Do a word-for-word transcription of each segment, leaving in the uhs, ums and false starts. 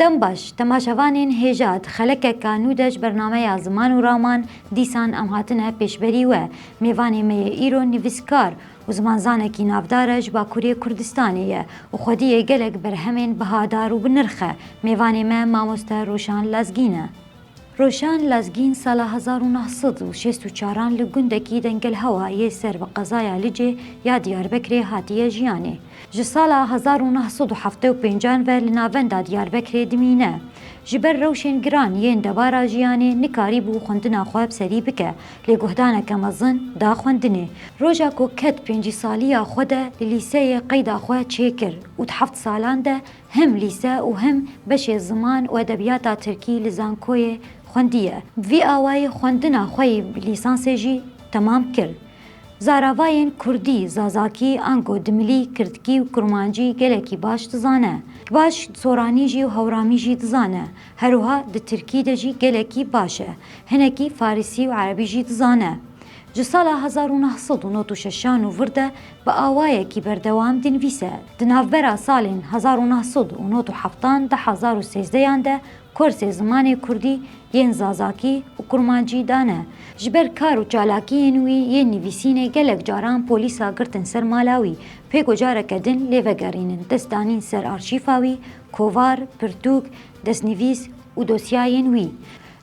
Dem baş, temaşevanên hêja, di xelekeka nû de ji bernameya Ziman û Raman dîsan em hatine pêşberî we. Mêvanê me yê îro nivîskar û zimanzanekî navdar e ji Bakurê Kurdistanê ye û xwediyê gelek berhemên bihadar û bi nirx e. Mêvanê me mamoste Roşan Lazgîn e. Roşan Lazgîn sala hezar û neh sed û şêst û çaran li gundekî Dengelhewa yê ser bi qezaya Licê ya Diyarbekirê hatiye jiyanê. Ji sala hezar û neh sed û heftê û pêncan ve li navenda Diyarbekirê dimîne. Ji ber rewşên giran yên debara jiyanê nikarîbû xwendina xwe bi serî bike, lê guhdaneke mezin da xwendinê. Roja ku ket pêncî saliya xwe de li lîseyê qeyda xwe çêkir û di heft salan de hem lîse û hem beşê ziman û edebiyata tirkî li zankoyê xwendiye. Bi vî awayî xwendina xwe yî bi lîsansê jî temam kir. Zaravayên kurdî, zazakî, ango dimilî, kirdkî û kurmancî gelekî baş dizane. Baş soranî jî û hewramî jî dizane. Her wiha di tirkî de jî gelekî baş e. Hinekî farisî û erebî jî dizane. Ji sala hezar û neh sed û nod û şeşan û vir de bi awayekî berdewam dinivîse. Di navbera salên hezar û neh sed û nod û heftan de hezar û sêzdehan de kursê zimanê kurdî yên zazakî û kurmancî dane. Ji ber kar û çalakiyên wî yên nivîsînê gelek caran polîsa girtin ser mala wî, pêk ku careke din lê vegerînin destdanîn ser arşîfa wî, kovar, pirtûk, destnivîs û dosyayên wî.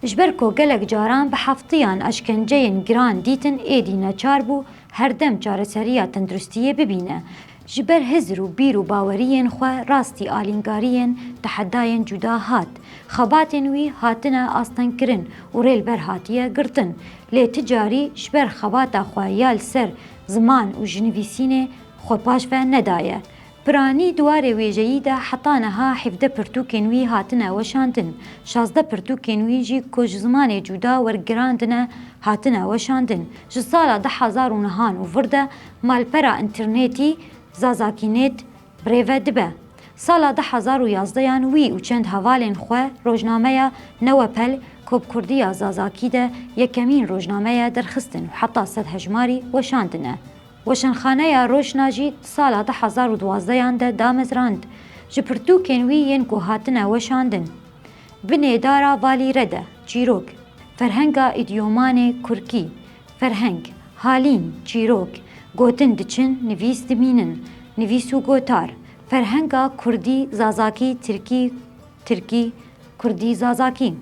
Ji ber ku gelek caran bi heftiyan eşkenceyên giran dîtin, êdî neçar bû her dem çareseriya tenduristiyê bibîne. Ji ber hizir û bîr û baweriyên xwe rastî alîngariyên, tehedayên cuda hat. Xebatên wî hatine astengkirin û rê li ber hatiye girtin. Lê ti carî ji ber xebata xwe ya li ser ziman û ji nivîsînê xwe paş ve nedaye. Piranî di warê wêjeyî de heta niha hevdeh pirtûkên wî hatine weşandin. Şazdeh pirtûkên wî jî ku ji zimanê cuda wergerandine hatine weşandin. Ji sala du hezar û nehan û vir de malpera înternetî Zazakî Net bi rê ve dibe. Sala du hezar û yazdehan wî û çend hevalên xwe rojnameya Newepel ku bi kurdiya zazakî de yekemîn rojname ye derxistin û heta sed hejmarî weşandine. Weşanxaneya Roşna jî di sala du hezar û duwazdehan de damezrand. Ji pirtûkên wî yên ku hatine weşandin: Binê dara valîre de, çîrok, ferhenga îdyomanê kurkî, ferheng, halîn, çîrok, gotin diçin, nivîs dimînin, nivîs û gotar, ferhenga kurdî, zazakî, tirkî, tirkî, kurdî, zazakî.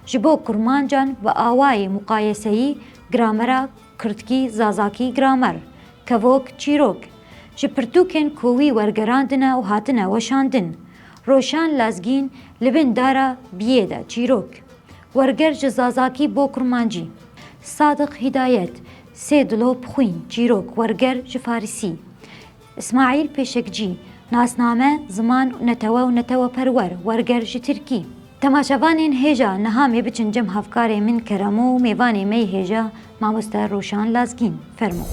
Ji bo kurmancan bi awayê muqayeseyî gramera kirdkî, zazakî, gramer, kevok, çîrok. Ji pirtûkên ku wî wergerandine û hatine weşandin: Roşan Lazgîn, Li bin dara biyê de, çîrok, werger ji zazakî bo kurmancî. Sadiq Hidayet, Sê dilop xwîn, çîrok, werger ji farisî. Îsmaîl Pêşekcî, Nasname, ziman, netewe û neteweperwer, werger ji tirkî. Temaşevanên hêja, niha em ê biçin cem hevkarê min Keremo û mêvanê me yê hêja, mamoste Roşan Lazgîn. Fermo.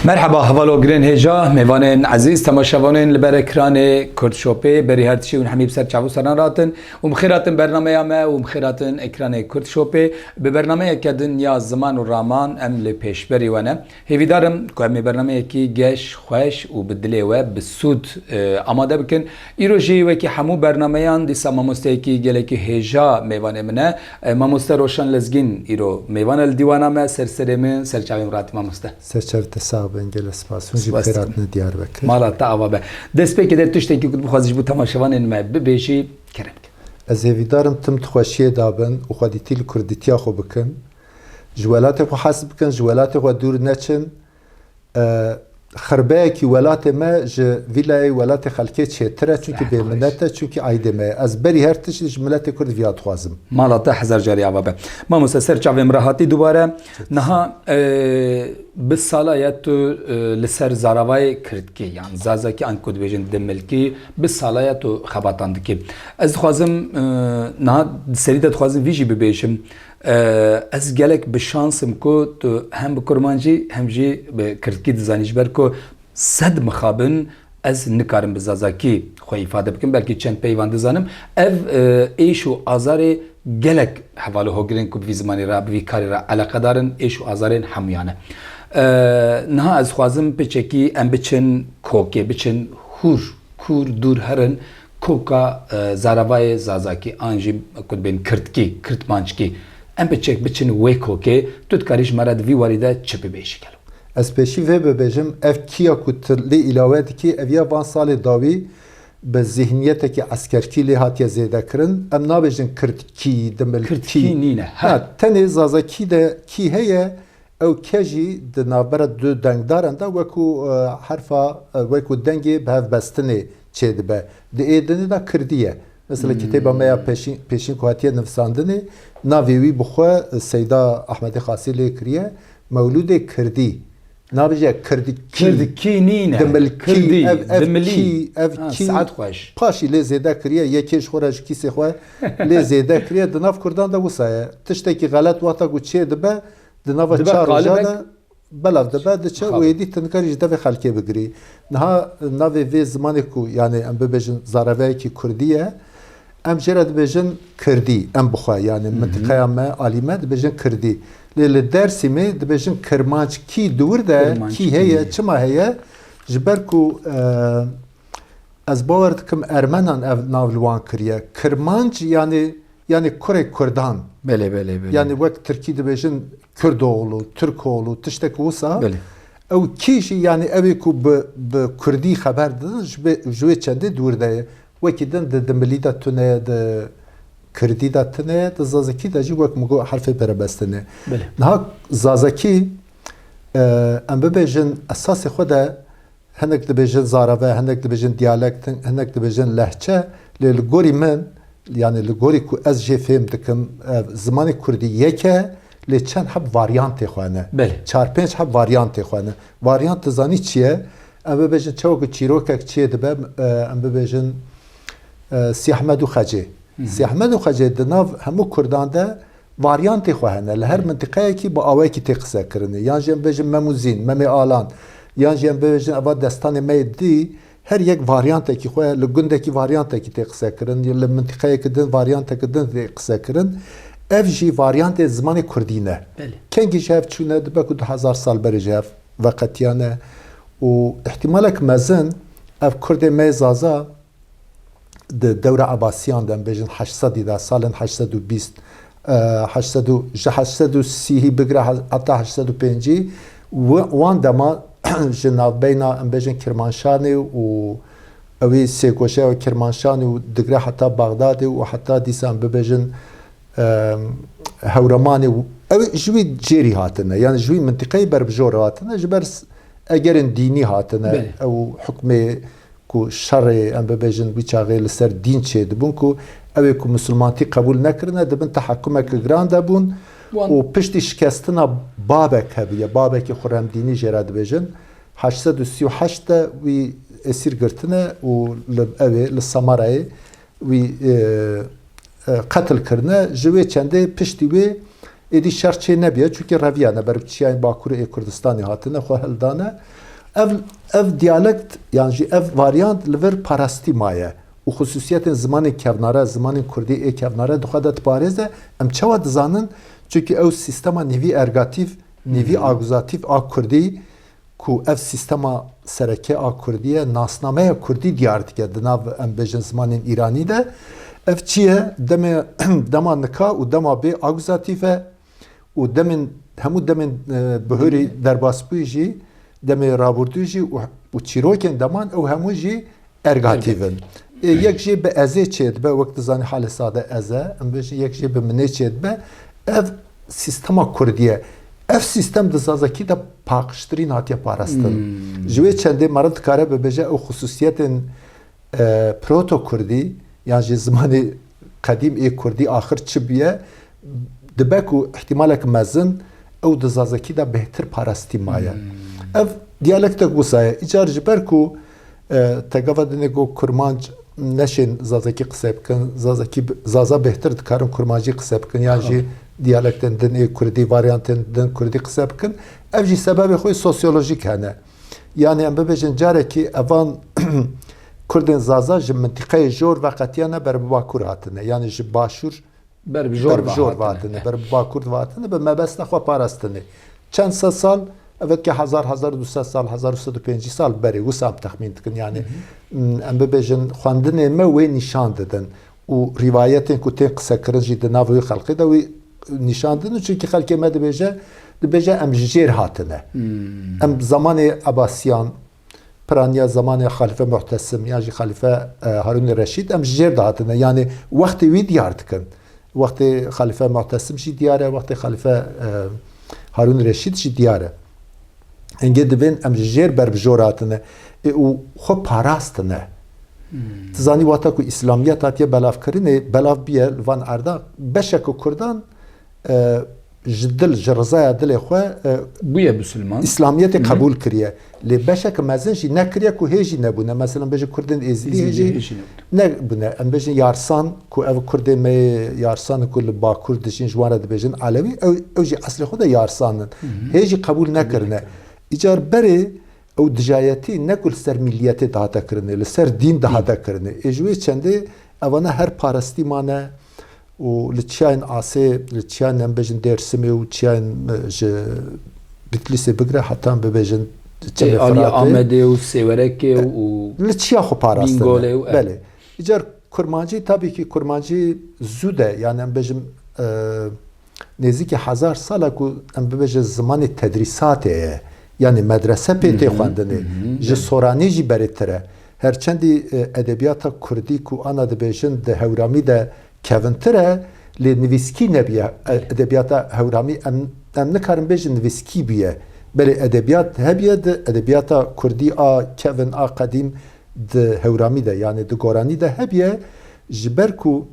Merheba, hevalogirên hêja, mêvanên ezîz, temaşevanên li ber ekranê Kurd Shopê, berî her tiştî hûn hemî bi ser çav û seran ratin û bi xêr hatin bernameya me û bi xêr hatin ekranê Kurd Shopê. Bi bernameyeke din ya ziman û raman em li pêşberî we ne. Hêvîdar im ku em ê bernameyekî geş, xweş û bi dilê we, bi sûd, e, amade bikin. Îro jî wekî hemû bernameyan dîsa mamosteyekî gelekî hêja mêvanê min e. E, mamoste Roşan Lezgîn îro mêvan e li dîwana me, ser serê min, ser çavên min rahatî mamoste. Ser çavê te sax bin, gelek spas. Hûn jî bi xêr hatine Diyarbekir. Mala te ava be. Destpêkê de tiştekî ku dixwazî ji bo temaşevanên me bibêjî, kerem ke. Ez hêvîdar im tim di xweşiyê de bin û xwedîtî li kurdîtiya xwe bikin. Ji welatê xwe hez bikin, ji welatê xwe dûr neçin. E, xirbeyekî welatê me ji vîlayê welatê xelkê çêtir e, çunkî bêminet e, çunkî aîdê me ye. Ez berî her tiştî ji miletê Kurd viya dixwazim. Mala te hezar carî ava be. Mamoste, ser çavê min re hatî dubare. Niha, e, bi sala ye tu, e, li ser zaravayê kirdkî, yan zazakî an ku dibêjin dimilkî, bi sala ye tu xebatan dikî. Ez dixwazim, e, niha di serî de dixwazim vî jî bibêjim. E, ez gelek bi şans im ku tu hem bi kurmancî hem jî bi kirdkî dizanî, ji ber ku sed mixabin ez nikarim bi zazakî xwe îfade bikim, belkî çend peyvan dizanim. Ev, e, êş û azarê gelek heval û hogirên ku bi vî zimanî re, bi vî karî re eleqedar in, êş û azarên hemûyan e. E, niha ez dixwazim piçekî em biçin kokê, biçin hûr, kûr dûr herin, koka, e, zaravayê zazakî, an jî ku dibên kirdkî, kirtmanckî. Em bi çek biçin wê kokê, tu dikarî ji me re di vî warî de çi bibêjî gelo? Ez pêşî vê bibêjim, ev kî ya ku tu lê îlawe dikî, ev ya van salê dawî bi zihniyetekî eskerkî lê hatiye zêde kirin. Em nabêjin kirdkî, dimilkî. Kirdkî nîne, he. Ha, tenê zazakî de kî heye, ew ke jî di navbera du dengdaran de wekû, e, herfa, e, wekû dengê bi hev bestinê çêdibe. Di ê dinê de kirdî ye. Mesela kitêba me ya pêşîn, pêşîn ku hatiye nivisandinê, navê wî bi xwe, e, Seyda Ahmedê Xasî lê kiriye, Mewlûdê Kirdî. Nabêje kirdikî, kirdikî nîne, dimilkî, kirdî, ev, ev dimilî. Kî, ev ha, kî. Saet xweş. Paşî lê zêde kiriye, yekê ji xwe re ji kîsê xwe lê zêde kiriye. Di nav kurdan de wisa ye. Tiştekî xelet wexta ku çê dibe, di nava çar roja de belav dibe, diçe û êdî tu nikarî ji devê xelkê bigirî. Niha navê vê zimanê ku, yani em bibêjin zaraveyekî kurdî ye, em jê re dibêjin kirdî, em bi xwe, yani mintiqeya me, alî me dibêjin kirdî. Lê li Dêrsimê dibêjin kirmanckî, di wir de kî heye, çima heye? Ji ber ku, e, ez bawer dikim ermenan ev nav li wan kiriye. Kirmanc, yani, yani kurê kurdan. Belê, belê, belê. Yani wek tirkî dibêjin Kurdoğlu, Türkoğlu, tiştek wisa. Belê. Ew kî jî, yani ew ê ku bi, bi kurdî xeber didin, ji wê, ji wê çendê dûr de ye. Wekî din di dimilî de tune ye, di kirdî de tune ye, di zazakî de jî wek min got herfê perebestin e. Belê. Niha zazakî, e, em bibêjin esasê xwe de hinek dibêjin zarave, hinek dibêjin diyalekt, hinek dibêjin lehçe, lê li gorî min, yani li gorî ku ez jê fêm dikim, ev zimanê kurdî yek e, lê çend heb varyantê xwe hene. Belê. Çar pênc heb varyantê xwe hene. Varyant dizanî çi ye? Em bibêjin çawa ku çîrokek çê dibe, e, em bibêjin, e, Sî Ehmed û Xecê. Hı hı. Sî Ehmed û Xecê di nav hemû kurdan de varyantê xwe hene. Li her mintiqeyekî bi awayekî tê qisekirinê. Yan jî em bêjin Mem û Zîn, Memê Alan, yan jî em bêjin eva destanê me yê dî, her yek varyantekî xwe, li gundekî varyantekî tê qisekirin, li mintiqeyekî din varyantekî din tê qisekirin. Ev jî varyantê zimanê kurdî ne. Belê. Kengî ji hev çûne, dibe ku du hezar sal berê ji hev veqetiyane û îhtimalek mezin ev kurdê me yê Zaza di dewra Ebasiyan de, em bêjin heşt sedî de, salên heşt sed û bîst, e, heşt sed û, ji heşt sed û sî bigire he-, heta heşt sed û pêncî, wi-, wan dema ji navbeyna, em bêjin, Kirmanşanê û ewî sêgoşeya Kirmanşanê û digire heta Baxdadê û heta dîsa em bibêjin, e, Hewremanê û ew ji wî cêrî hatine, yani ji wî mintiqeyê berbijor hatine, ji ber s-, egerên dînî hatine, belê, ew hukmê ku şerê, em bibêjin, wî çaxê li ser dîn çêdibûn ku ew ê ku misilmantî qebûl nekirine, di bin tehekkumeke giran de bûn. Wan û piştî şikestina Babek hebûye, Babekî Xurremdînî jê re dibêjin, heşt sed û sî û heşt de wî esîr girtine û li, ew ê, li Samarayê wî, e, e, qetil kirine. Ji wê çendê piştî wê êdî şer çê nebiye, çunke reviyane ber bi çiyayên Bakurê ê Kurdistanê hatine xwe hildane. Ev, ev diyalekt, yan jî ev varyant li vir parastî maye û xisûsiyetên zimanên kevnare, zimanên kurdî ê kevnare di xwe de diparêze. Em çawa dizanin? Çunke ew sîstema nîvî ergatîf, nîvî, hmm, akuzatîf a kurdî, ku ev sîstema sereke a kurdî ye, nasnameya kurdî diyar dike di nav, em bêjin, zimanên îranî de. Ev çi ye? Demê, dema nika û dema bê akuzatîf e û demên, hemû demên, e, bihurî derbasbûyî jî, demê rabirdûyî jî û, û çîrokên deman ew hemû jî ergatîf in. Elbet. Ê, yek jê bi ezê çêdibe, wek dizanî halê sade ez e, em bêjin yek jê bi minê çêdibe. Ev sîstema kurdî ye. Ev sîstem di zazakî de paqijtirîn hatiye parastin. Hmm. Ji wê çendê meriv dikare bibêje ew xisûsiyetên, e, proto-kurdî, yan jî zimanê qedîm ê kurdî axir çi bûye, dibe ku îhtimalek mezin ew di zazakî de bêhtir parastî maye. Hmm. Ev diyalektek wisa ye. Îcar ji ber ku, e, te gava dinê got kurmanc neşên zazakî qise bikin, zazakî bi-, zaza bêhtir dikarin kurmancî qise bikin, yan jî, ha, diyalektên din ê kurdî, varyantên din kurdî qise bikin. Ev jî sebebê xwe sosyolojîk hene. Yani em bibêjin carekî evan kurdên zaza ji mintiqeyê jor veqetiyane ber bi bakur hatine. Yani ji başûr ber bi jor, ber bi jor ve hatine, hatine, ber bi bakur ve hatine, bi mebesta xwe parastinê. Çend sed sal Ev ke hezar, hezar û du sed sal, hezar û sed û pêncî sal berê, wisa em texmîn dikin. Yani, m, em bibêjin, xwendinê me wê nîşan didin. Û rîwayetên ku tên qisekirin jî di nav wê xelqê de wê nîşan didin. Çunkî xelkê me dibêje, dibêje, em ji jêr hatine. Em zamanê Ebasiyan, piraniya zamanê Xalife Muhtesim yan jî Xalife, e, Harûnê Reşîd, em ji jêr de hatine. Yani wextê wî diyar dikin. Wextê Xalife Muhtesim jî diyar e, wextê Xalife, e, Harûn Reşîd jî diyar e. Hingê divên em ji jêr berbijor hatine. Ê, û xwe parastine. Tu zanî wata ku îslamiyet hatiye belavkirinê, belav biye li van erda, beşeke kurdan, e, ji dil, ji rizaya dilê xwe, e, Bûye bisilman. Îslamiyetê qebûl kiriye. Lê beşeke mezin jî nekiriye ku hê jî nebûne. Mesela bêje kurdên êzidî hê Êzidî jî hê jî nebûne. Nebûne. Em bêjin yarsan ku ev kurdên me yê yarsan ku li Bakur dijîn, ji wan re dibêjin Elewî, ew, ew jî eslê xwe de yarsan in. Hê jî qebûl nekirine. Îcar berê ew dijayetî ne ku li ser milliyetê dihate kirinê, li ser dîn dihate kirinê. Ê ji wê çendê evana her parastî mane û li çiyayên asê, li çiyayên em bêjin Dêrsimê û çiyayên, e, ji Bitlîsê bigire heta em bibêjin Ê, çemê alî Firatê. Amedê û Sêwerekê û Li çiya xwe parastin. Bîngolê û, e. Belê. Îcar kurmancî, tabii ki kurmancî zû de, yani em bêjin, e, nêzîkî hezar sala ku em bibêjin zimanê tedrîsatê ye. Yani medrese pê tê xwendinê. Ji soranî jî berêtir e. Her çendî, e, edebiyata kurdî ku ana dibêjin di hewramî de kevintir e, lê nivîskî nebiye. E, edebiyata hewramî em, em nikarin bêjin nivîskî bûye. Belê edebiyat hebiye di edebiyata kurdî a kevin a qedîm di hewramî de, yani di goranî de hebiye, ji ber ku,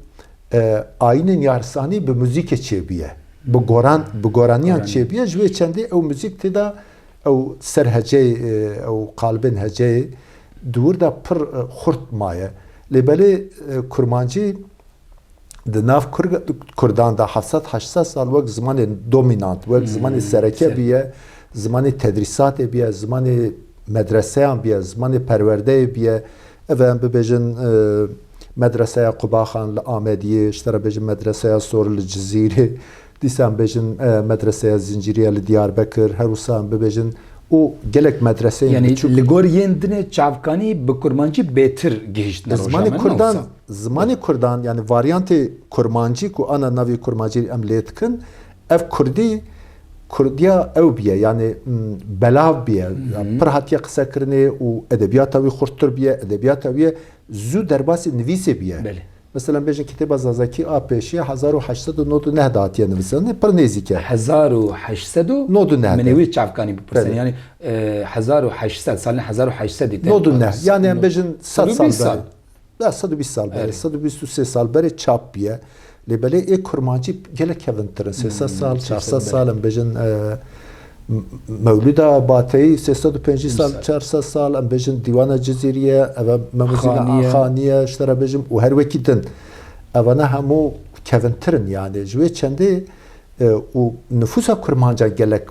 e, ayînên yarsanî bi muzîkê çêbûye. Bi goran, bi goraniyan çêbûye, ji wê çendê ew muzîk tê de ew ser heceyê, e, ew qalibên heceyê di wir de pir, e, xurt maye. Lê belê, e, kurmancî di nav Kur-, Kurdan de heft sed heşt sed sal wek zimanê dominant, wek zimanê sereke bûye, zimanê tedrîsatê bûye, zimanê medreseyan bûye, zimanê perwerdeyê bûye. Ev em bibêjin, e, medreseya Qubaxan li Amediyê, ji te re bêjin medreseya Sor li Cizîrê, dîsa em bêjin, e, medreseya Zincîriye li Diyarbekir, her wisa em bibêjin û gelek medreseyên Yani biçûk. Li gor yên dinê çavkanî bi kurmancî bêtir gihiştine roja me, ne wisa? Zimanê Kurdan, yani varyantê kurmancî ku ana navê kurmancî em lê dikin, ev kurdî, kurdiya ew biye, yani, m, belav biye. Hı hı. Pir hatiye qisekirinê û edebiyata wî xurttir biye, edebiyata wî zû derbasî nivîsê biye. Belê. Mesela bêjin kitêba Zazakî a pêşiya hezar û heşt sed û nod û neh de hatiye nivîsandin, pir nêzîk e. Hezar û heşt sed û nod û neh de. Min ê wê çavkanî bipirsin. Belê. Yani, e, hezar û heşt sed, salên hezar û heşt sed de. Nod û neh. Yani em bêjin sed sal berê. Sed û bîst sal. Belê, sed û bîst sal berê, sed û bîst û sê sal berê çap biye. Lê belê ê kurmancî gelek kevintir in. Sê sed sal, çar sed sal, em bêjin, e, M-, Mewlûda Bateyî sê sed û pêncî sal, çar sed sal, em bêjin Dîwana Cizîrî ye, ev e Memûzîna Axanî ye, ji te re bêjim, û her wekî din. Evana hemû kevintir in, yani ji wê çendê, e, û nifûsa kurmanca gelek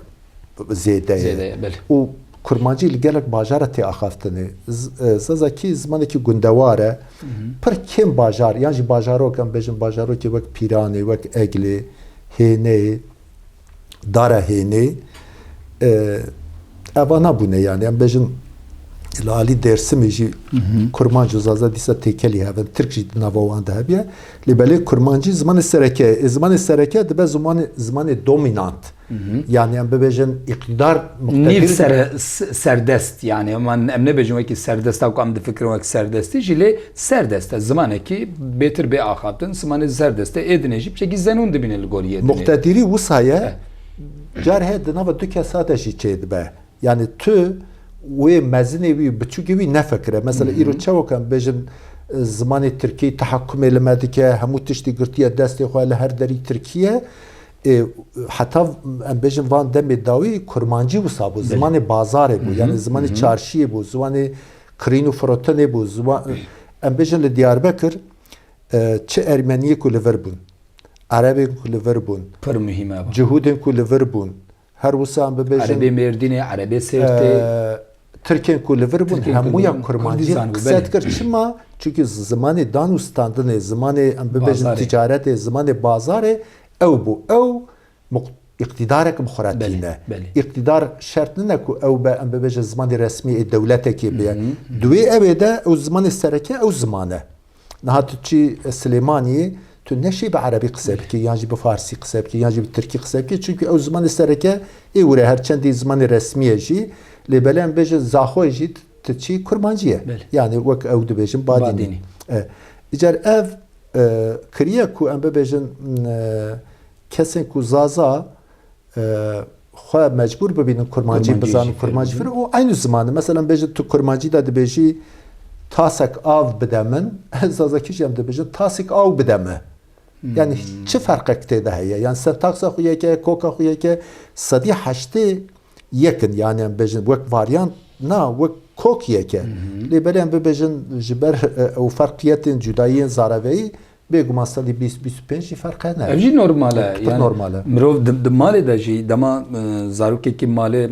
zêde ye. Zêde ye, belê. Û kurmancî li gelek bajara tê axaftinê. Z-, e, Zazakî zimanekî gundewar e. Hı hı. Pir kêm bajar, yan jî bajarok, em bêjin bajarokê wek Pîranê, wek Eglê, Hênê, Dara Hênê, e, evana bûne, yani em bêjin li alî Dêrsimê jî Hı hı. kurmanc û zaza dîsa têkelî hev in, tirk jî di nava wan de hebiye. Lê belê kurmancî zimanê sereke ye. Ê, zimanê sereke dibe zimanê, zimanê dominant. Hı hı. Yani em bibêjin îqtîdar muqtedir. Nîv ser-, s-, serdest, yani em, em nebêjin wekî serdesta ku em difikirin wek serdestî jî, lê serdest e. Zimanekî bêtir bê axaftin, zimanê serdest e. Ê dinê jî piçekî zenûn dibîne li gor yê dinê. Muqtedirî wisa ye, Eh. car heye di nava du kesa de jî çêdibe. Yani tu wê mezinê wî, biçûkê wî nefikire. Mesela Hı hı. îro çewek em bêjin, e, zimanê tirkî tehekkumê li me dike, hemû tiştî girtiye destê xwe, li her derî tirkî ye. Ê, heta em bêjin van demê dawî kurmancî wisa bû, Belê. zimanê bazarê bû, Hı hı, yani zimanê hı hı. çarşiyê bû, zimanê kirîn û firotinê bû, ziwa-, em bêjin li Diyarbekir, e, çi Ermeniyê ku li vir bûn, Erebên ku li vir bûn, Pir muhîm e. Cihûdên ku li vir bûn, her wisa em bibêjin, Erebê Mêrdînê, Erebê Sêrtê. e, Tirkên ku li vir bûn, Tirkên ku li hemûya vir bûn, kurmancî Kurdî zanibû, qise belê. dikir. Çima? Çünkü zimanê dan û standinê, zimanê em bibêjin Bazarê. ticaretê, zimanê bazarê ew bû. Ew muq-, îqtîdarek bi xwe re tîne. Belê, belê. Îqtîdar şert nine ku ew be, em bibêjin zimanê resmî ê dewletekê be. Hı hı, hı hı. Di wê ew ê de ew zimanê sereke ew ziman e. Niha tu çî Silêmaniyê, tu neşî bi erebî qise bikî, yan jî bi farsî qise bikî, yan jî bi tirkî qise bikî. Çimkî ew zimanê sereke ê wir e, her çendî zimanê resmî ye jî. Lê belê em bêjin Zaxoyê jî tu çî kurmancî ye. Belê. Yani wek ew dibêjin badînî. Badînî. E, îcar ev, e, kiriye ku em bibêjin, e, kesên ku Zaza, e, xwe mecbûr bibînin kurmancî bizanin, kurmancî fêr bibin. Û eynî ziman e. Mesela bêjin tu kurmancî de dibêjî tasek av bide min, zazakî jî em dibêjin tasek aw bide me. Hmm. Yani çi ferqek tê de heye? Yani sentaksa xwe yek e, koka xwe yek e, sedî heştê yek in. Yani em bêjin wek varyant na, wek kok yek e. Hı hı. Lê belê em bibêjin ji ber, e, ew ferqiyetên cudayiyên zareveyî, bêguman sedî bîst, bîst û pênc jî ferq hene. Ev jî normal e. Pir normal e. Mirov di, di malê de jî dema, e, zarokekî malê,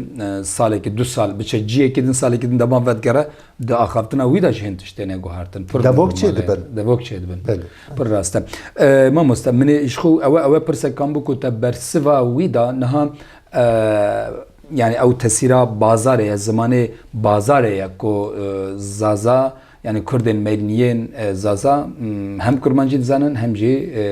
e, salekî, du sal biçe ciyekî din, salekî din dema vedigere, di axaftina wî de jî hin tişt têne guhertin. Pir normal e. Devok çêdibin. Devok çêdibin. Belê. Pir rast e. E, mamoste, min ê ji xwe ewe, ewe pirsek kam bû ku te bersiva wî da niha, e, yani ew tesîra bazarê ye, zimanê bazarê ye ku, e, Zaza, yani Kurdên meyliniyên, e, Zaza, m, hem kurmancî dizanin hem jî, e,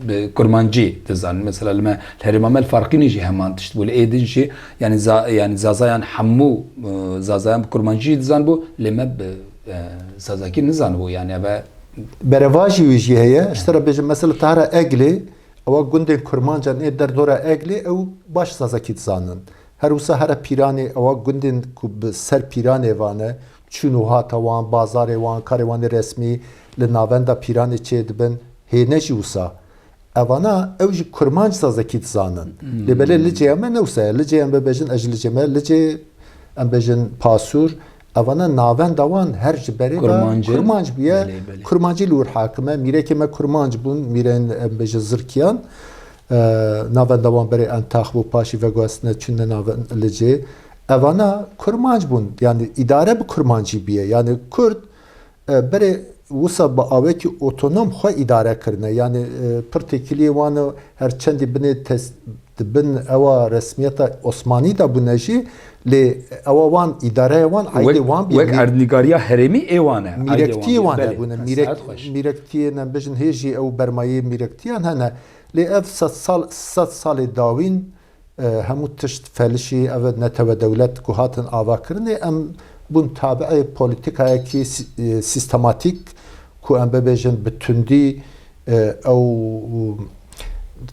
bi kurmancî dizanin. Mesela li me, li herêma me li Farqînê jî heman tişt bû. Li ê din jî, yani za-, yani Zazayan hemû, e, Zazayan bi kurmancî dizanibû, lê me bi, e, Zazakî nizanibû. Yani eve berevajî wî jî heye. Ji te re bêjim, mesela tahra Eglê, ewa gundên kurmancan ê derdora Eglê, ew baş Zazakî dizanin. Her wisa here pîranê ewa gundên ku bi ser pîranê vane, çûn û hata wan, bazarê wan, karê wan ê resmî li navenda pîranê çêdibin, hêne jî wisa. Evana ew jî kurmanc Zazakî dizanin. Hmm. Lê belê Licê me ne wisa ye. Licê em bibêjin, ez ji Licê me, Licê em bêjin Pasûr. Evana navenda wan her ji berê de kurmanc bûye. Belê, belê. Kurmancî li wir hakim e. Mîrekê me kurmanc bûn. Mîrên em bêjin Zirkiyan. E, navenda wan berê Entax bû, paşî veguhestine çûne navend Licê. Evana kurmanc bûn. Yani îdare bi kurmancî bûye. Yani Kurd, e, berê wisa bi awekî otonom xwe îdare kirine. Yani, e, pir têkiliyê wan e, her çendî binê tes-, di bin ewa resmiyeta Osmanî de bûne jî, lê ewa wan, îdareya wan, aîdê wan bûye. Wek erdnîgariya herêmî ê wan e, aîdê wan bûye. Mîrektiyê wan hebûne. Belê. Mîrek-, mîrektiyên em bêjin hê jî ew bermayê mîrektiyan hene. Lê ev sed sal, sed salê dawîn, e, hemû tişt felişî, ev netewe dewlet ku hatin avakirinê, em bûn tabi'ê polîtikayekî sî-, e, sîstematîk ku em bibêjin bi tundî, e, ew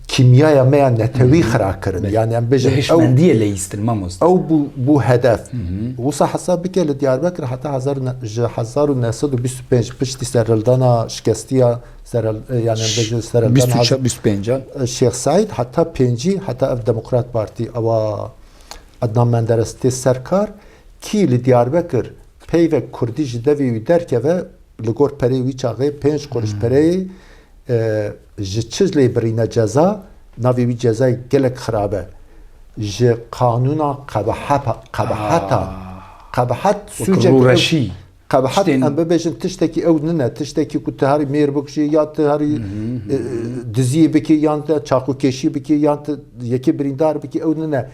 kîmyaya me ya netewî xira kirin. Belê. Yani em bêjin ew, hişmendiyê leyîstin, mamoste. Ew bû, bû hedef. Hı hı. Wisa hesab bike li Diyarbekir heta hezar ne-, ji hezar û neh sed û bîst û pênc piştî serhildana şikestiya serhil-, e, yani em bêjin serhildana bîst û çar, bîst û pênc. E, Şêx Seîd heta pêncî, heta ev Demokrat Partî, ewa Ednan Menderes tê ser kar, kî li Diyarbekir peyvek kurdî ji devê wî derkeve, li gor perê wî çaxê pênc quruş pereyê, e, ji çi lê birîne ceza, navê wî cezayê gelek xirab e. Ji qanûna qebehepa-, qebehetan, qebehet sûcek ew, qebehet em bibêjin tiştekî ew nine, tiştekî ku tu herî mêr bikujî, ya tu herî, e, diziyê bikî, yan tu çaxokêşî bikî, yan tu yekê birîndar bikî, ew nine.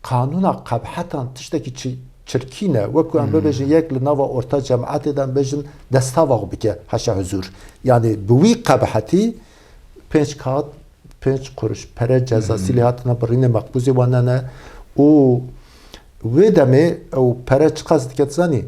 Qanûna qebhetan tiştekî çi-, çirkîn e. Wekû em bibêjin, yek li nava orta cemaetê de em bêjin destava xwe bike, haşa huzur. Yani bi wî qebhetî pênc kağıt, pênc quruş pere ceza sîlê hatine birîne, meqbûzê wan nene. Û wê demê ew pere çiqas dike, tu zanî,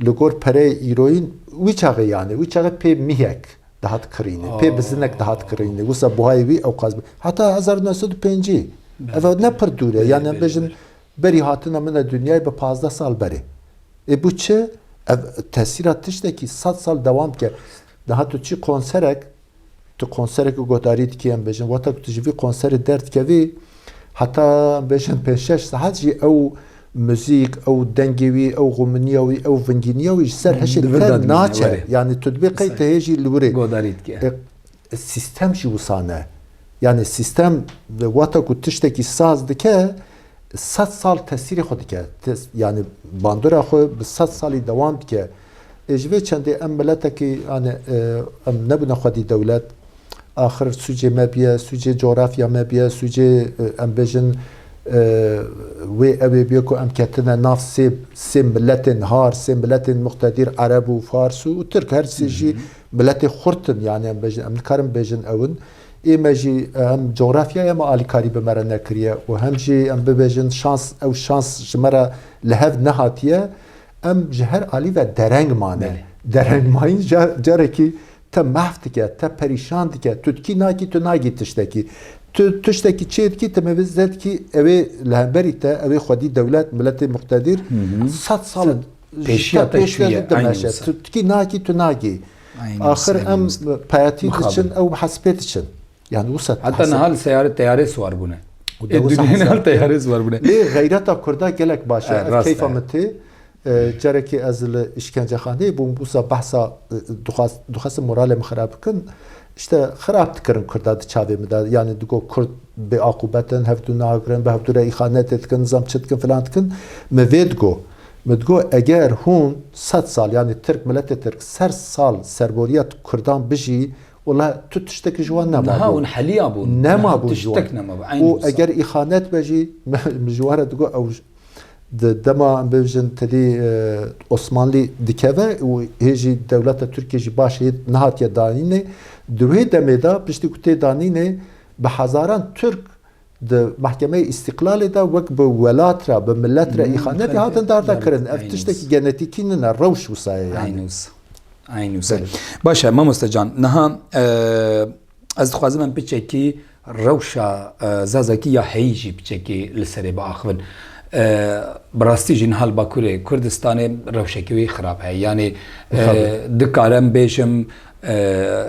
li gor pereyê îroyîn wî çaxê, yani wî çaxê pê mîhek dihat kirîne, pê bizinek dihat kirîne. Wisa buhayê wî ew qas bi-, heta hezar û neh sed û pêncî. Belê, ev ne pir dûr e. Belê, yani em bêjin, belê. Berî hatina min e dinyayê bi pazdeh sal berê. Ê bu çi? Ev tesîra tiştekî sed sal dewam dike. Daha tu çi konserek, tu konserek guhdarî dikî, em bêjin, wata ku tu ji vî konserê derdikevî, heta em bêjin pênc şeş saet jî ew muzîk, ew dengê wî, ew xuminiya wî, ew vingîniya wî ji ser hişê te naçe. Di vir de dimîne, were. Yani tu dibê qey te hê jî li wirê. Guhdarî dike. E, sîstem jî wisa ne. Yani sîstem wata ku tiştekî saz dike, sed sal tesîrê xwe dike. Tes-, yani bandora xwe bi sed salî dewam dike. E, ji vê çendê em miletekî, yani, e, em nebûne xwedî dewlet, Axir sûcê me biye, sûcê coğrafya me biye, sûcê, e, em bêjin, e, wê ew ê biye ku em ketine nav sê, sê miletên har, sê miletên muqtedir, Ereb û Fars û Tirk, her sê jî miletê xurt in, yani em bêjin, em nikarin bêjin ew in. Ê me jî, e, hem coğrafyaya me alîkarî bi me re nekiriye û hem jî em bibêjin şans, ew şans ji me re li hev nehatiye. Em ji her alî ve dereng mane. Belê. Dereng mayîn car-, carekî te mahv dike, te perîşan dike, tu dikî nakî, tu nagî tiştekî. Tu tiştekî çê dikî, tu mevizde dikî, ew ê li hemberî te, ew ê xwedî dewlet, miletê muqtedir, Hı hı. sed sal Sed pêşiya te pêş te şûye, dimeşe. Aynı wisa. Tu dikî nakî, tu nagî. Aynı Axir wisa, em aynı wisa. payetî Mixabin. diçin, ew bi hespê diçin. Yani wisa Heta hesab- niha li seyare teyarê siwar bûne. Û de Ê wisa duniyê niha hesab- li teyarê siwar bûne. Lê xeyreta Kurda gelek baş e. E, Ev rast keyfa e. min tê. E, carekê ez li îşkencexaneyê bûm, wisa behsa, e, dixwast-, dixwestin moralê min xirab bikin. İşte xirab dikirin Kurda di çavê min de. Yani digo Kurd bê aqûbet in, hevdû nagirin, bi hevdû re îxanetê dikin, nizam çi dikin, filan dikin. Min vê digo. Min digo, eger hûn sed sal, yani Tirk, miletê Tirk, ser sal serboriya Kurdan bijî, wela tu tiştekî ji wan nema Niha bû. hûn heliya bûn. Nema Niha bû ji wan. tiştek nema bû. Aynı Û wisa. eger îxanet be jî, min ji wan re digo, ew Di dema, em bibêjin, tedî, e, Osmanlî dikeve û hê jî dewleta Tirkiyê jî baş hê nehatiye danînê. Di wê demê de piştî ku tê danînê, bi hezaran Tirk di Mehkemeyê Îstîqlalê de wek bi welat re, bi milet re Hmm, îxanetê xanetê hatin darda darda kirin. Ev aynı tiştekî wisa. genetîkî nine, rewş wisa ye yani. Aynı wisa. Aynı wisa. Belê. Baş e, mamoste can. Niha, e, ez dixwazim em piçekî rewşa, e, Zazakî ya heyî jî piçekî li serê biaxivin. E, bi rastî jî niha li Bakurê Kurdistanê rewşekî wê xirab heye. Yanî, e, Tabii. dikarim bêjim, e,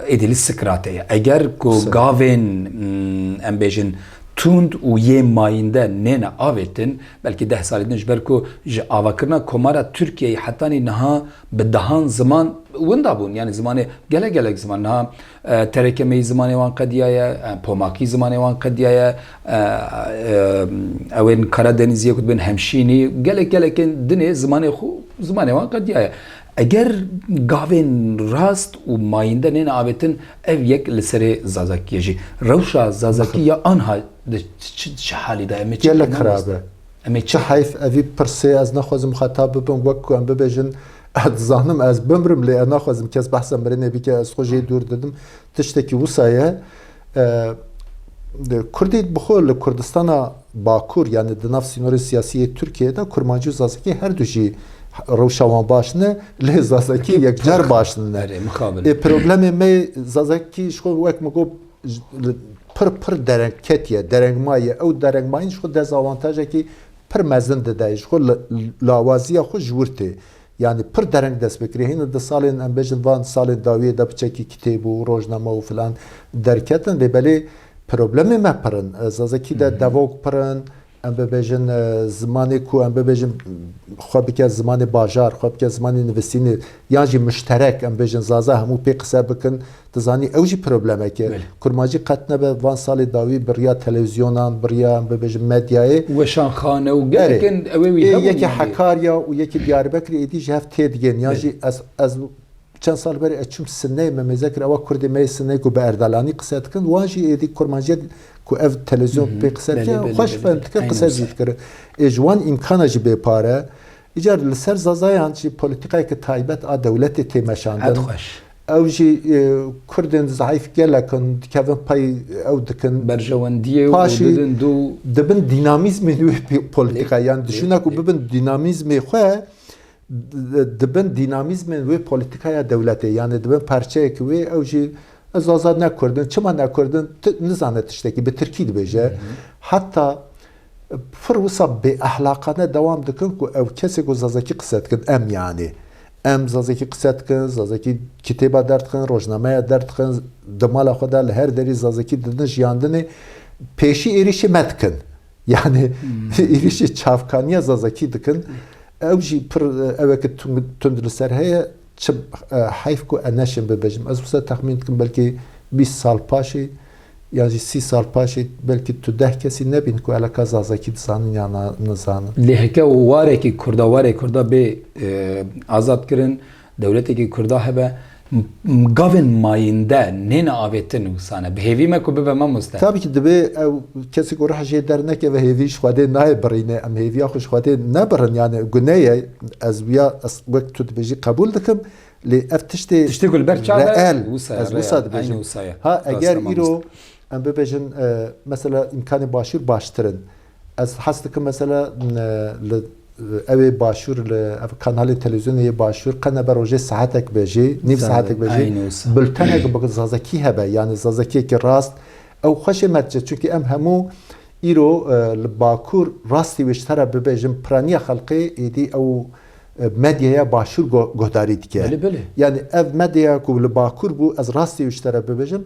êdî li Sikratê ye. Eger ku Sir. gavên, mm, em bêjin, tund û yê mayînde nêne avêtin, belkî deh salî din ji ber ku ji avakirina Komara Tirkiyeyê hetanî niha bi dehan ziman winda bûn. Yanî zimanê gelek gelek ziman niha, e, terekemeyî zimanê wan qediyaye, e, pomakî zimanê wan qediyaye, e, e, ewên Karadeniziyê ku dibên hemşînî, gelek gelekên dinê zimanê xwe, zimanê wan qediyaye. Eger gavên rast û mayînde nêne avêtin, ev yek li serê Zazakiyê jî. Rewşa Zazakî Bixin. ya anha di çi, çi halî de? Em ê çi Gelek bikin, xirab e. mamoste? Em ê Çi çi heyf, evî pirsê ez naxwazim muxatab bibim, wek ku em bibêjin, ez dizanim ez bimrim, lê ez naxwazim kes behsa mirinê bike, ez xwe jê dûr didim. Tiştekî wisa ye. E, de, Kurdî bi xwe li Kurdistana Bakur, yani di nav sînorên siyasî yê Tirkiyeyê de kurmancî û zazakî her du jî rewşa wan baş ne, lê zazakî yekcar baş ne. Erê, mixabin. Ê, problemê me Zazakî ji xwe wek min got, ji, li, pir, pir dereng ketiye, derengma ye. Ew derengmayîn ji xwe dezawantajekî pir mezin dide. Ji xwe li, lawaziya xwe ji wir tê. Yani pir dereng dest pê kirî. Hîn di salên, em bêjin, van salên dawiyê de piçekî kitêb û rojname û filan derketin. Lê belê problemê me pir in. E, Zazakî de Hı hı. devok pir in. Em bibêjin, e, zimanê ku em bibêjin xwe bike zimanê bajar, xwe bike zimanê nivîsînê, yan jî muşterek, em bêjin Zaza hemû pê qise bikin. Tu zanî, ew jî problemek e. Belê. Kurmancî qet nebe van salê dawî bi riya televîzyonan, bi riya, em bibêjin, medyayê. Weşanxane û Erê. gelekên ew ê wî Ê hebûn yekê yanî. Hekarya û yekê Diyarbekirê êdî ji hev têdigên. Yan Belê. jî ez, ez çend sal berê ez çûm Sineyê, me mêze kir, ewa Kurdê me yê Sineyê ku bi Erdelanî qise dikin, wan jî êdî Kurmancî ku ev televîzyon Hı hı. pê qise Belê, dike, belê, xweş belê, fehm belê. dike, Aynı qise wisa. jî dikir. Ê ji wan îmkana jî bê pare. Îcar li ser Zazayan jî polîtîkayeke taybet a dewletê tê meşandin. Ed xweş. Ew jî, e, Kurdên zeîf gelek in, dikevin pey ew dikin. Berjewendiyê û Paşî didin dû. dibin dînamîzmên wê pî-, polîtîka. Lê, Yan lê, düşüne ku lê. bibin dînamîzmê xwe, di-, dibin dînamîzmên wê polîtîkaya dewletê. Yani dibin parçeyek wê, ew jî, ez Zaza ne Kurd in, çima ne Kurd in, ti-, nizane tiştekî, bi Tirkî dibêje. Hı hı. Heta pir wisa bêehlaqane dewam dikin ku ew kesê ku zazakî qise dikin, em yani. Em zazakî qise dikin, zazakî kitêba derdixin, rojnameya derdixin, di mala xwe de li her derî zazakî didin jiyandinê, pêşî êrîşê me dikin. Yani Hmm. êrîşê çavkaniya zazakî dikin. Ew jî pir, e, eweke tund, tund li ser heye. Çi, e, heyf ku ez neşim bibêjim. Ez wisa texmîn dikim belkî bîst sal paşê, yan jî sî sal paşê belkî tu deh kesî nebîn ku eleka zazakî dizanin ya na-, nizanin. Lê heke warekî Kurda, warê Kurda bê, e, azad kirin, dewletekî Kurda hebe, M-, gavên mayînde nêne avêtin wisa ne. Bi hêvî me ku bibe mamoste. Tabii ki dibe ew kesê ku rih jê dernekeve hêvî ji Xwedê nayê birîne. Em hêviya xwe ji Xwedê nebirin. Yani gune ye. Ez wiya, ez wek tu dibêjî qebûl dikim. Lê ev tiştê Tiştê ku li ber çav e, reel, wisa ye, ez reel, wisa dibêjim. Aynı wisa ye. Ha, Rast eger e, mamoste. Îro em bibêjin, e, mesela îmkanê başûr baştir in. Ez hez dikim mesela, e, li, e, ew ê başûr li, ev kanalê televîzyonê yê başûr qe nebe rojê saetek be jê, nîv Saetek, saetek be jê, aynı wisa. Bultenek bi zazakî hebe, yani zazakiyekî rast. Ew xweşê me diçe, çunkî em hemû îro, e, li Bakur rastî wê ji te re bibêjin, piraniya xelkê êdî ew, e, medyaya başûr go-, guhdarî dike. Belê, belê. Yani ev medyaya ku li Bakur bû, ez rastî wê ji te re bibêjim,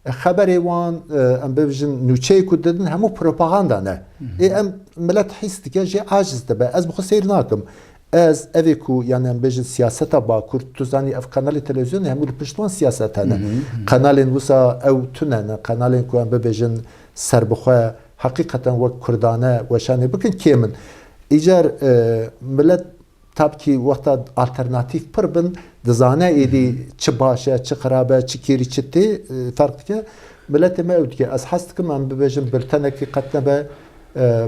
e, xeberê wan, e, em bibêjin nûçeyê ku didin hemû propaganda ne. Hı hı. Ê em milet hîs dike jê aciz dibe. Ez bi xwe seyr nakim. Ez evê ku, yani em bêjin siyaseta Bakur, tu zanî ev kanalê televîzyonê hemû li pişt wan siyaset hene. Hı hı, hı hı. Kanalên wisa ew tune ne, kanalên ku em bibêjin serbixwe, heqîqeten wek Kurdane weşanê bikin kêm in. Îcar, e, milet tabkî wexta alternatîf pir bin, dizane êdî Hı hı. çi baş e, çi xirab e, çi kêrî çi tê, e, ferq dike. Miletê me ew dike. Ez hez dikim em bibêjin bultenekî qet nebe, e,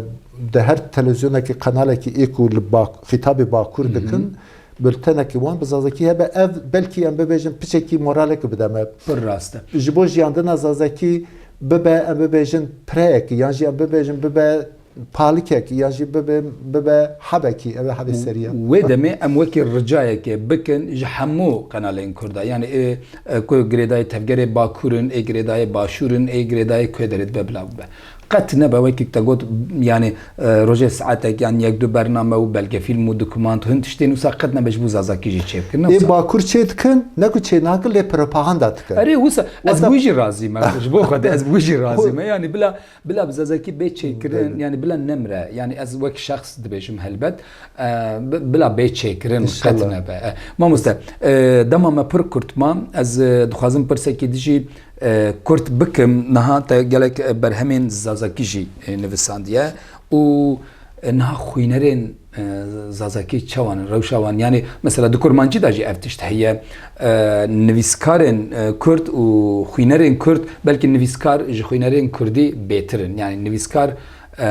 di her televîzyonekî, kanalekî ê ku li Bak-, xîtabê Bakur Hı hı. dikin, bultenekî wan bi zazakî hebe. Ev belkî em bibêjin piçekî moralekî bide me. Pir rast e. Ji bo jiyandina zazakî bibe, em bibêjin pireyekî, yan jî em bibêjin bibe palikekî, yan jî bibe, bibe hebekî, ev ê hebê serî ye. Wê demê em wekî ricayekê bikin ji hemû kanalên Kurda. Yani ê, e, ku girêdayê tevgerê Bakur in, ê girêdayê Başûr in, ê girêdayê ku derê dibe bila bibe. Qet nebe wekî te got, yani, e, rojê saetek yan yek du bername û belgefîlm û dokumanto, hin tiştên wisa qet nebe ji bo zazakî jî çêbikin. Ne Ê wisa? Bakur çê dikin, ne ku çê nakin, lê propaganda dikin. Erê, wisa, ez Wisa bi wî jî razî me, ji bo Xwedê, ez bi wî jî razî me. Yani bila, bila bi zazakî bê çêkirin, Belê. yani bila nemre. Yani ez wek şexs dibêjim helbet, e, bi-, bila bê çêkirin, İnşallah. qet nebe. E, mamoste, e, dema me pir kurt ma, ez, e, dixwazim pirsekî dijî e, kurt bikim, niha te gelek, e, berhemên zazakî jî, e, nivisandiye û, e, niha xwînerên, e, zazakî çawan in, rewşa wan? Yani, mesela di kurmancî de jî ev tişt heye, e, nivîskarên, e, kurd û xwînerên kurd, belkî nivîskar ji xwînerên kurdî bêtir in. Yani, nivîskar e,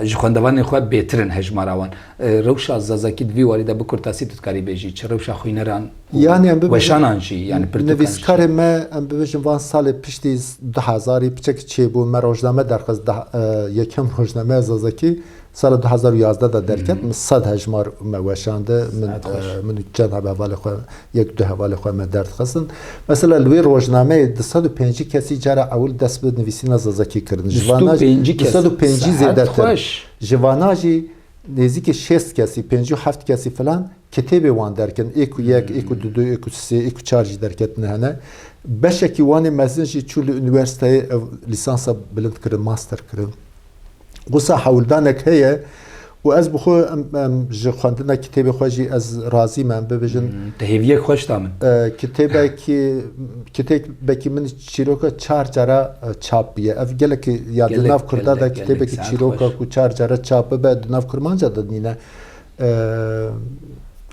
ji xwendevanên xwe bêtir in hejmara wan. E, rewşa zazakî di vî warî de bi kurtasî tu dikarî bêjî, çi rewşa xwîneran û Yani em bibêjin weşanan jî, yani pirtûkan jî? Nivîskarê me, em bibêjin van salê piştî du hezarî piçek çêbû, me rojname derxist, dah-, e, yekem rojnameya zazakî sala du hezar û yazdeh de derket, Hı hı. min sed hejmar me weşandi, min, Saet xweş. e, min û çend heb hevalê xwe, yek du hevalê xwe me derdixistin. Mesela li wê rojnameyê du sed û pêncî kesî cara ewil dest bi nivîsîna zazakî kirin. Ji vana jî du sed û pêncî kesî, du sed û pêncî saet zêdetir. Xweş. Ji vana jî nêzîkî şêst kesî, pêncî û heft kesî filan kitêbê wan derketin. Ê ku yek, ê ku Hmm. du, ê ku sê, ê ku çar jî derketine hene. Beşekî wan ê mezin jî çû li unîversîteyê ev lîsansa bilind kirin, master kirin. Wisa hewldanek heye û ez bi xwe em, em ji xwendina kitêbê xwe jî ez razî me, em bibêjin. Hmm, te hêviyek xweş da min. E, kitêbekî, kitêbekî min çîroka çar cara, e, çap bûye. Ev gelekî ya di Gelek, nav kurda de gelek, gelek, kitêbekî saet çîroka xweş. ku çar cara çap bibe, di nav kurmanca de nîne. E,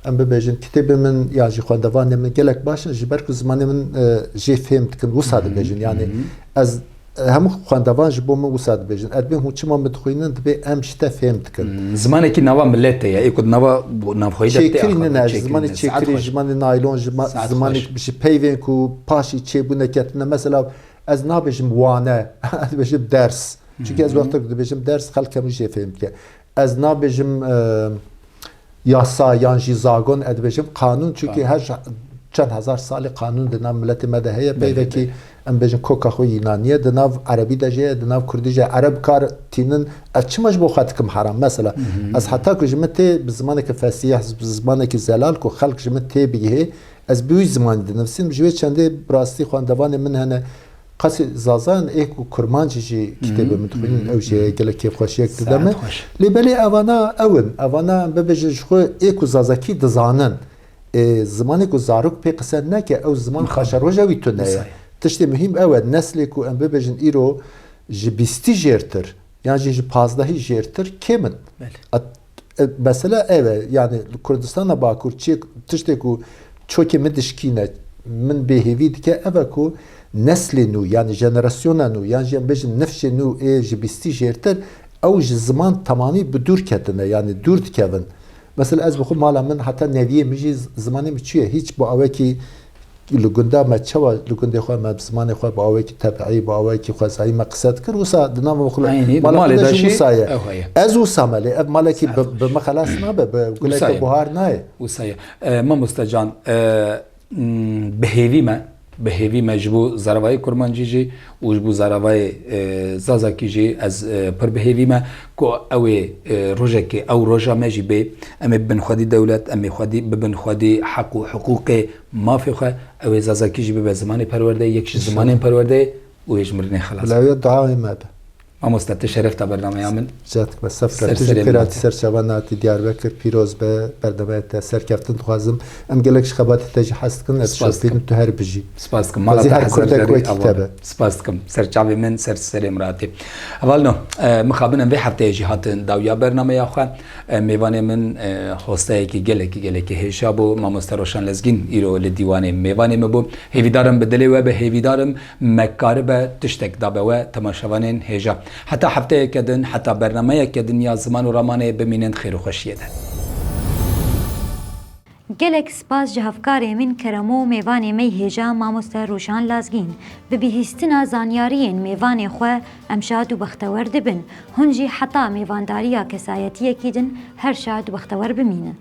em bibêjin, kitêbê min yan jî xwendevanê min gelek baş in, ji ber ku zimanê min, e, jê fêm dikin, wisa Hmm, dibêjin. Yani hmm. ez Hemû xwendevan ji bo min wisa dibêjin. Ez dibêm hûn çima min dixwînin, dibê em ji te fêm dikin. Hmm, zimanekî nava miletê ye, ê ku di nava bo-, navxweyî de tê Çêkirî axaftin, nine, çêkirî zimanê nine. Saet çêkirî, xweş. zimanê naylon, zima-, Saet zimanê xweş. ji peyvên ku paşî çêbûne ketine. Mesela ez nabêjim wane, ez dibêjim ders. Çünkü ez Hı hı. wextek dibêjim ders, xelk hemû jê fêm dike. Ez nabêjim, e, yasa yan jî zagon, ez dibêjim qanûn, çünkü Qanûn. her ş-, çend hezar salî qanûn di nav miletê me de heye, Belê, peyvekî belê. em bêjin koka xwe Yunaniye, di nav erebî de jî heye, di nav kurdî jî heye. Ereb kar tînin, ez çima ji bo xwe dikim heram? Mesela, Hı hı. ez heta ku ji min tê bi zimaneke fesîh, bi zimanekî zelal ku xelk ji min tê bigihê, ez bi wî zimanî dinivîsim. Ji wê çendê bi rastî xwendevanê min hene, Qasî Zazayan ê ku kurmancî jî kitêbê Hmm, min dixwînin, hmm, ew jî hmm. gelek kêfxweşiyek dide Saet me. xweş. Lê belê evana ew in. Evana bibêjin ji xwe ê ku zazakî dizanin. Ê, zimanê ku zarok pê qise neke, ew ziman Mixabin. xaşeroja wî tune ye. Wisa ye. Tiştê muhîm ew e. Neslê ku em bibêjin îro ji bîstî jêrtir, yan jî ji pazdehî jêrtir kêm in. Belê. At-, E, mesela ev e, yani li Kurdistana Bakur çi, tiştê ku çokê min dişkîne, Min bêhêvî dike ev e ku neslê nû, yanî jenerasyona nû, yan jî em bêjin nifşê nû ê ji bîstî jêrtir, ew ji ziman temamî bi dûr ketine, yanî dûr dikevin. Mesela ez bi xwe mala min heta neviyê min jî z-, zimanê min çûye. Hîç bi awekî li gunda me çawa li gundê xwe me bi zimanê xwe bi awekî tebiî, bi awekî xwezayî me qise dikir, wisa di nava xwe Eynî, di mala malê xwe de de jî jî wisa ye. Ew heye. Ez wisa me lê ev malekî bi, bi min xelas nabe, bi Wisa guleke ye. buhar nayê. Wisa ye. E, mamoste can, e, m, bi hêvî me, bi hêvî me ji bo zaravayê kurmancî jî û ji bo zaravayê, e, zazakî jî ez, e, pir bi hêvî me ku ew ê, e, rojekê ew roja me jî bê, em ê bibin xwedî dewlet, em ê xwedî bibin xwedî heq û hiqûqê mafê xwe, ew ê zazakî jî bibe zimanê perwerdeyê, yek ji İnşallah. zimanên perwerdeyê û ê ji mirinê xelas Bila be. Wê duayê me be. Mamoste, tu şerefta bernameya min. Rica dikme, sef Ser re. Tu jî serê pêra min. Ser çavan hatî Diyarbekir, pîroz be, bernameya te serkeftin dixwazim. Em gelek ji xebatê te jî hes dikin, ez Spas dikim. şopînim tu her bijî. Spas dikim. Mala Xwezî te her hezar kurdek carî wekî ava te be. be. Spas dikim. Ser çavê min, ser serê min hatî. Hevalno, e, mixabin em vê hefteyê jî hatin dawiya bernameya xwe. E, mêvanê min, e, hosteyekî gelekî, gelekî hêja bû. Mamoste Roşan Lezgîn îro li dîwanê mêvanê min bû. Hêvîdarim bi dilê we be, hêvîdarim me karibe tiştek dabe we temaşevanên hêja. Heta hefteyeke din, heta bernameyeke din ya Ziman û Ramanê bimînin xêr û xweşiyê de. Gelek spas ji hevkarê min Keremo, mêvanê me yê hêja mamoste Rûşan Lazgîn. Bi bihîstina zanyariyên mêvanê xwe em şad û bextewer dibin. Hûn jî heta mêvandariya kesayetiyekî din her şad û bextewer bimînin.